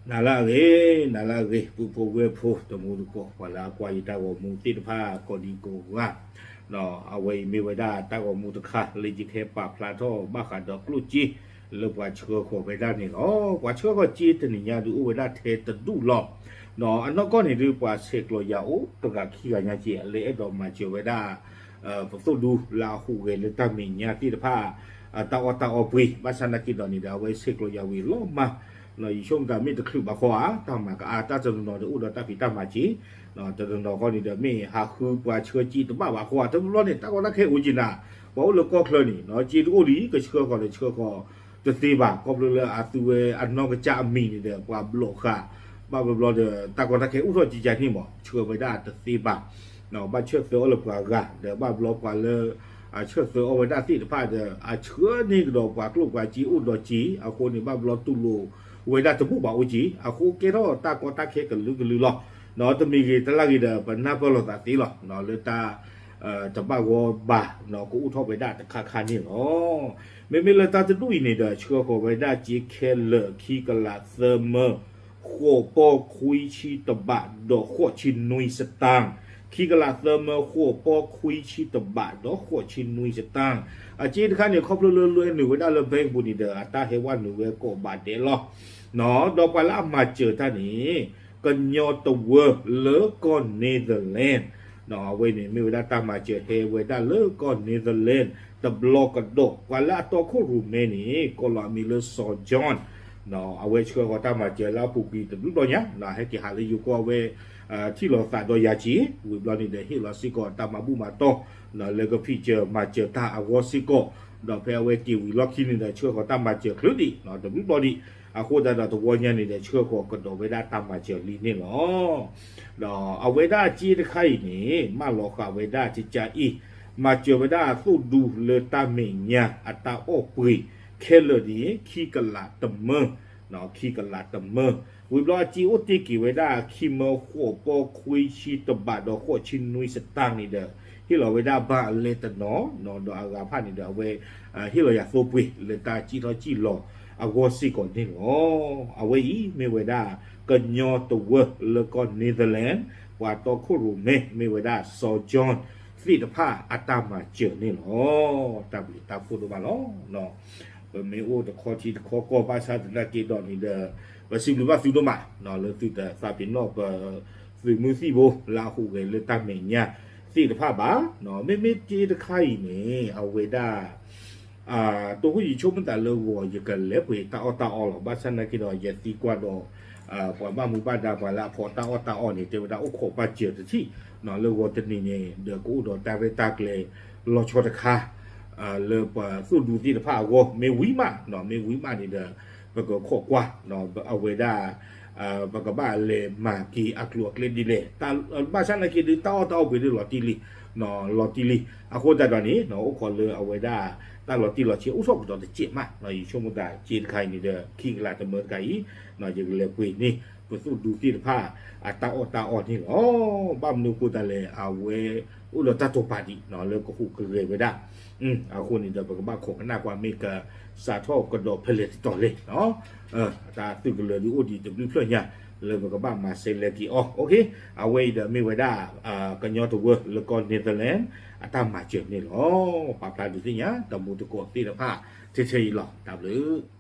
နၤလၢအဂ့ၤ, နၤလၢအဂ့ၤ, ပုၢ်ဖိဝဲၢ်ဖိ တမူတကိး ပှၤလၢအကွၢ်ယတၢ်ဂီၤမူသ့ၣ်တဖၣ်ကိးဒံကိးဂၤ, အဝဲအံၤမ့ၢ်ဝဲဒၣ်တၢ်ဂီၤမူတခါ လၢယကဟဲပာ်ဖျါထီၣ်ဘၣ်ဃးဒီးကျိၣ်စ့ လၢပှၤဆှၢဃီၤဝဲဒၣ်န့ၣ်လီၤ. ပှၤဆှၢဃီၤစ့တနံၤညါဒုးအိၣ်ဝဲဒၣ်ထဲတဒူၣ်လီၤ. အနီၢ်ကီၢ်န့ၣ်ဒုး ပှၤဆဲးကျိးယၤအိၣ်တဂၤခံဂၤညါက့ၤ လၢအဲၣ်ဒိးမၤစၢၤဝဲဒၣ် ပသိၣ်ဒူလၢအဟူးဂဲၤလၢတၢ်မဲာ်ညါသ့ၣ်တဖၣ် တၢ်အီၣ်တၢ်အီပှ့ၤ, ဘၣ်ဆၣ်နာ်က့ဒီးန့ၣ်ဒီး အဝဲဆဲးကျိးယၤဝံၤလီၤမး, ယဆိကမိၣ်တၢ်မ့ၢ်တချုးဘၣ်ဃီဧါ, တၢ်မၤကအါ တၢ်တနီၤနီၤဒီးအိၣ်ဒီးတၢ်ဖံးတၢ်မၤစ့, တနီၤနီၤဃီန့ၣ်ဒီး မ့ၢ်ဟးဃုပှၤဆှၢစ့တဘၣ်ဘၣ်ဃီဧါ, တဘျီဘျီန့ၣ် တၢ်ကီတၢ်ခဲအိၣ်က့ၤနၤ, ပှၤအိၣ်လၢကီၢ်ချၢန့ၣ် စ့တအိၣ်လံ ကဆှၢဃီၤဒီးဆှၢဃီၤတသ့ဘၣ်, ခီဖျိလၢအသုဝဲအနီၢ်ကစၢ်အမံၤန့ၣ်ဒီး ပှၤဘျီဃာ်, ဘၣ်ဘျီဘျီဒီး တၢ်ကီတၢ်ခဲအိၣ်ထီၣ်ကကန့ၣ်မး ဆှၢဝဲဒၣ်တသ့ဘၣ် ဘၣ်ဆၢၣ်သၢအီၣ်လၢပှၤဂၤ ဒီးဘၣ်ဘျီပှၤလၢ အဆၢၣ်သၢအီၣ်ဝဲဒၣ်သ့ၣ်တဖၣ်ဒီး အဆှၢန့ၢ်ကဒီးပှၤကျိၣ်ပှၤစ့အိၣ်ဒီးစ့, အဃိန့ၣ် ဘၣ်ဘျီတူၢ်လိာ်ဝဲဒၣ်တဘူၣ်ဘၣ်အိၣ်က့ၤ, အဃိကဲထီၣ်တၢ်ကီတၢ်ခဲကလုာ်ကလုာ်လီၤ. တမံၤဂ့ၤတလၢ်ဂ့ၤဒီး ပနၢ်ပၢၢ်လိာ်သးသ့လီၤ, လၢတၢ် တဘၣ်ဂီၢ်ဘၣ် ကအိၣ်ထီၣ်ဝဲဒၣ်တခါခါန့ၣ်လီၤ. မ့မ့ၢ်လၢတၢ်တဒူၣ်အံၤန့ၣ်ဒီး ဆှၢဃီၤဝဲဒၣ်စ့ခဲလၢာ် ခံကလးသၢမၢ ဃိးပီၢ်ခွံဆံတဘး ဒီးဃိးဆံနွံစတၢၣ်, ခံကလးသၢမၢ ဃိးပီၢ်ခွံဆံတဘး ဒီးဃိးဆံနွံစတၢၣ်. အစ့တခါန့ၣ် ခီဖျိလၢလွဲနုာ်ဝဲဒၣ်လၢ bank ပူၤန့ၣ်ဒီး အတၢ်ဟဲဝဲနုာ်ဝဲကိးဘးဒဲးလီၤ. ဒီးပှၤလၢအမၤစၢၤတၢ်န့ၣ် ကညီတဝၢလၢကီၢ် Netherlands, အဝဲန့ၣ်မ့ၢ်ဝဲဒၣ်တၢ်မၤစၢၤဟဲဝဲဒၣ်လၢကီၢ် Netherlands တဘျီကဒီး, ပှၤလၢအတီခိၣ်ရိၣ်မဲန့ၣ် ကိးလီၤအမံၤလၢစီၤ John, အဝဲဆှၢဃီၤတၢ်မၤစၢၤလၢအပူၤကွံာ်တဘျုးဘျီညါ, ဟဲက့ၤဟးလၢယိၤကီၢ်ဝဲ ထံၣ်လိာ်သးဒီးယၤက့ၤ, ဝံၤဘျီန့ၣ်ဒီး ဟ့ၣ်လီၤစ့ၢ်ကီးတၢ်မၤဘူၣ်မၤတီၢ် လၢကဖံးစၢၤမၤစၢၤတၢ်အဂီၢ်စ့ၢ်ကီး, ဒီးဖဲအဝဲက့ၤဝံၤလီၢ်ခံန့ၣ်ဒီး ဆှၢဃီၤတၢ်မၤစၢၤချုးဒံး တဘျုးဘျီဒံး, အဃိသတးဒီးတဝီညါန့ၣ်ဒီး ဆှၢဃီၤကဒီးဝဲဒၣ်တၢ်မၤစၢၤလံန့ၣ်လီၤ. ဒီးအဝဲဒၣ်အစ့တခါအံၤန့ၣ် မၢလီၤဃာ်ဝဲဒၣ်ကကအံၤ, မၤစၢၤဝဲဒၣ်သိၣ်ဒူလၢတၢ်မဲာ်ညါအတၢ်အီၣ်ပှ့ၤခဲလၢာ်န့ၣ် ခံကလးတမၢ, ခံကလးတမၢ, ဝံၤဘျီအစ့အိၣ်တ့ၢ်က့ၤဝဲဒၣ်ခံမၢ ဃိးပီၢ်ခွံဆံတဘး ဒီးဃိးဆံနွံစတၢၣ်န့ၣ်ဒီး ဟ့ၣ်လီၤဝဲဒၣ်ဘၣ်အလဲတနီၤ, ဒီးအဂၤဖၣ်န့ၣ်ဒီး အဝဲ ဟ့ၣ်လီၤယၤသိပှ့ၤလၢတၢ်စံၣ်ထီၣ်စံၣ်လီၤအဂီၢ်စ့ၢ်ကီးန့ၣ်လီၤ. အဝဲအံၤမ့ၢ်ဝဲဒၣ် ကညီတဝၢလၢကီၢ် Netherlands ပှၤတီခိၣ်ရိၣ်မဲ မ့ၢ်ဝဲဒၣ်စီၤ John သ့ၣ်တဖၣ်အတၢ်မၤစၢၤန့ၣ်လီၤ. တၢ်ဘျုးတၢ်ဖှိၣ်ဒိၣ်မးလီၤ. ပမ့ၢ်အိၣ်တခီထံတခီကီၢ်ဘၣ်ဆၣ်သနာ်က့ဒီးန့ၣ်ဒီး ပစံးဘျုးဘၣ်သုဒိၣ်မး လၢသုတသးပ့ၤနီၣ်ပ သုးမုၢ်သံၣ်ဘိလၢအဟူးဂဲၤလၢတၢ်မဲာ်ညါသ့ၣ်တဖၣ်ဘၣ်. မ့မ့ၢ်စ့တခါအံၤန့ၣ် အဝဲဒၣ် တိခိၣ်ယဆိကမိၣ်သးလၢဂီၤယကလဲၤပှ့ၤတၢ်အီၣ်တၢ်အီလီၤ. ဘၣ်ဆၣ်သနာ်က့ဒီး ယသံကွၢ်ဒီး ပှၤဘၣ်မူဘၣ်ဒါပှၤလၢအဖီတၢ်အီၣ်တၢ်အီန့ၣ် တဲဝဲဒၣ်အိၣ်ခိးဘၣ်စၢၤတထံၣ် လၢဂီၤတနံၤန့ၣ် ဒီးကအိၣ်ဒီးတၢ်ရဲၣ်တၢ်ကျဲၤလီၤဆီတခါ လၢပှၤသိၣ်ဒူသ့ၣ်တဖၣ်အဂီၢ် မ့ၢ်ဝံၤမး မ့ၢ်ဝံၤမးန့ၣ်ဒီး ပကခိးကွၢ် အဝဲဒၣ် ပကဘၣ်လဲၤမၤက့ၤအကျိၤအကျဲဒ်လဲၣ်. ဘၣ်ဆၣ်သနာ်က့ဒုးတၢ်အီၣ်တၢ်အီပှ့ၤဒုးလီၤတံၢ်လံ လီၤတံၢ်လံ. အဃိသတးဒီးန့ၣ် အိၣ်ခိးလၢအဝဲဒၣ် တၢ်လီၤတံၢ်လီၤဆဲးအိၣ်ထီၣ်ကဒီးတစဲးမး ယဆိကမိၣ်သးစ့တခါအံၤန့ၣ်ဒီး ခံကလးတမၢတခါအံၤ ယကလဲၤပှ့ၤန့ၢ် ပသိၣ်ဒူသ့ၣ်တဖၣ် အတၢ်အီၣ်တၢ်အီန့ၣ်လီၤ. ဘၣ်မနုၤအဃိသတးလဲၣ် အဝဲအိၣ်ဒီးတၢ်တိာ်ပာ်ဒံး လၢကဟူးကဂဲၤဝဲဒၣ် အဃိန့ၣ်ဒီး ပကဘၣ်ခိးကနၣ်ကွၢ်မ့ၢ်ကစးထီၣ်ကဒီးဖဲလဲၣ်တတီၤလဲၣ် တၢ်သုးကလၢၤဒုးအိၣ်ဒံးတဘျုးဖျၢၣ်ညါ လၢပကဘၣ်မၤစဲးလဲၤက့ၤအီၤ. အဝဲအံၤဒီးမ့ၢ်ဝဲဒၣ် ကညီတဝၢလၢကီၢ် Netherlands အတၢ်မၤစၢၤန့ၣ်လီၤ. ပာ်ဖျါဒုးသ့ၣ်ညါ တမူတကိးသ့ၣ်တဖၣ် ထဲထဲအံၤလီၤ. တၢ်ဘျုး